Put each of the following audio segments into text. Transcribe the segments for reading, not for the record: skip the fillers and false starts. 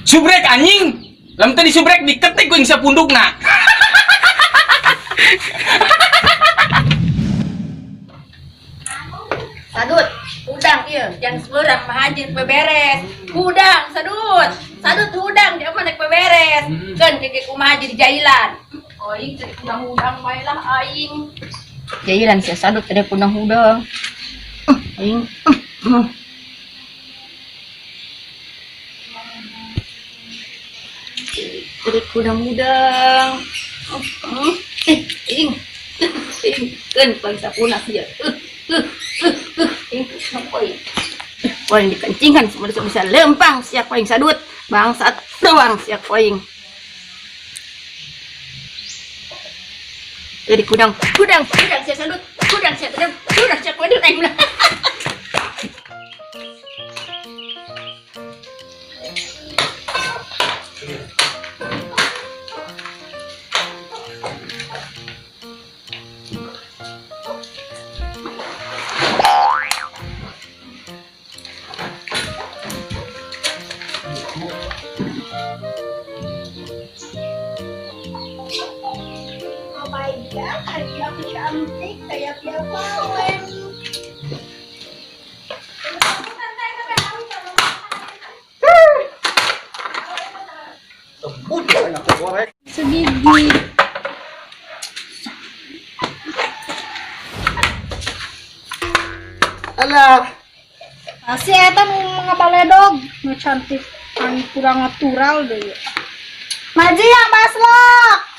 Subrek anjing. Lamun teu disubrek diketik ku ing sapundukna. Sadut, udang ieu, jangan seberang mah anjir beberes. Hudang, sadut. Sadut hudang, dia mah nek beberes. Keun keke kumaha jadi jailan. Aing jadi hudang-hudang bae lah aing. Jailan sia sadut ada hudang-hudang. Aing. Jadi hudang-hudang. Aing. Aing keun paling sapuna sia. Paling dikencingan semua bisa lempang siak paling sadut bangsat doang siak paling jadi kudang kudang kudang siak sadut kudang siak sadut kudang siak paling aing lah. Aku cantik kayak Pierre. Segigi. Alah. Si eta nu ngabaledog, nu cantik anu kurang natural deui. Maju ya Mas Lok.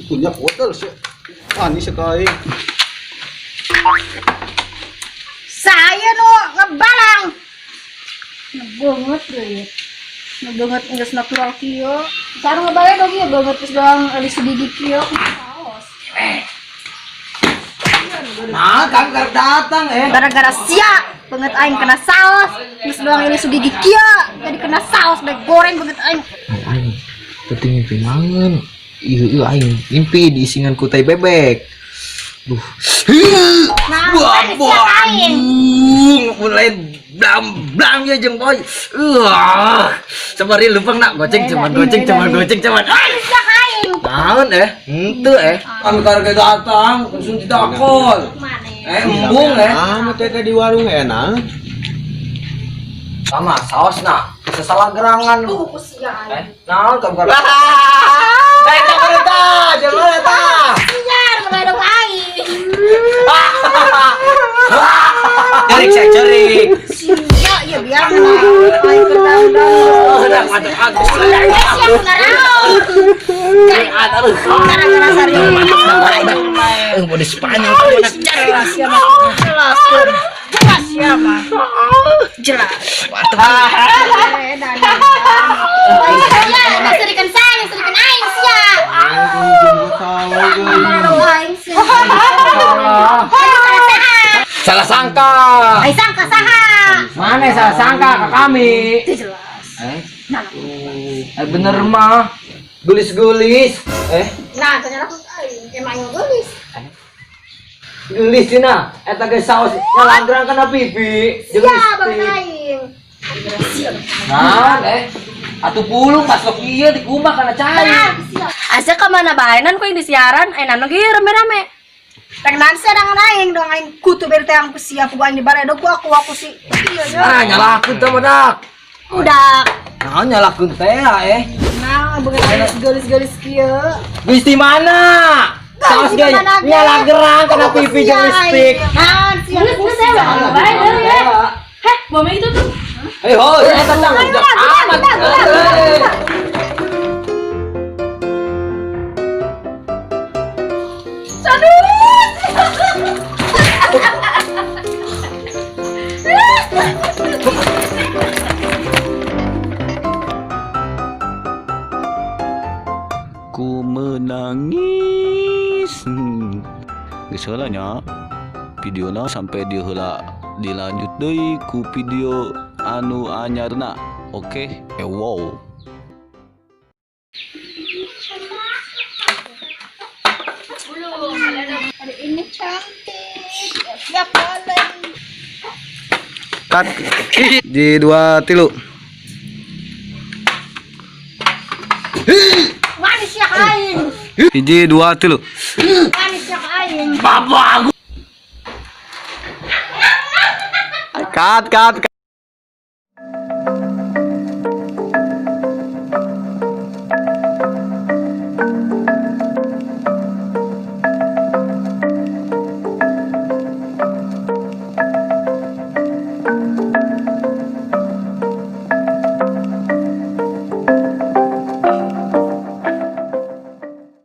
Punya hotel sih, ani sekali. Saya nu ngebalang, ngebanget deh, ngebanget nggak natural kieu. Cara ngebalang dong ya banget terus doang alis gigi kieu. Saos. Nah, kami karep datang Gara-gara sia banget aing kena saos, terus doang alis gigi kieu, jadi kena saos bae goreng banget aing. Aing penting mimpi mangan. Iya, aing mimpi diisingan ku tai bebek. Duh. Nah, Wah, aing mulai blam-blam ya jeung boy. Wah. Sabari lempeng nak goceng cuman goceng cuman goceng cuman. Aing. Naon Henteu Kami karek datang langsung didakol. Embung Amat teh di warung enak. Sama saos nak. Sesalah gerangan. Naon kamu karek. Siar, ngeledog aing. Cerik saya cerik. Sia, ya biar lah. Aing kedang-dang. Sia naraon. Gara-gara sari. Mau di Spanyol Jelas ya mah. Jelas. Jelas ya mah. Jelas. Sia, serikan saya, serikan aing sia. Aing sia. Salah sangka. Aing sangka saha. Mana salah sangka ke kami? Itu jelas. Bener mah. Gelis-gelis. Nah, ternyata aing emang gelis. Gelis cenah. Eta ge saos nyalagrang kana pipi. Sia banget aing. Nah, atuh pulung masuk ieu di kumah kana cai. Asa ka mana bae nan ku yang disiaran, anu ge rame-rame. Rek nansa dangan aing dong aing kutu beri teh ku sia ku aing di baledog ku aku si. Iya ya. Ah, nyalakeun teh badak. Udah. Nah, nyalakeun teh Nah, begitu gelis-gelis kieu. Gelis di mana? Saos ge nyalagerang kana pipi jeung lipstick. Nah, sia ku sia. Bae deui ya. Heh, mama itu tuh. Ho, eta tanggung amat. Ku menangis. Geus heula nya. Videona sampai di heula dilanjut deui ku video anu anyarna. Oke, wow. Ya boleh. Cut. Di 2 3. Manis ya aing. 1 2 3. Manis ya aing. Cut cut.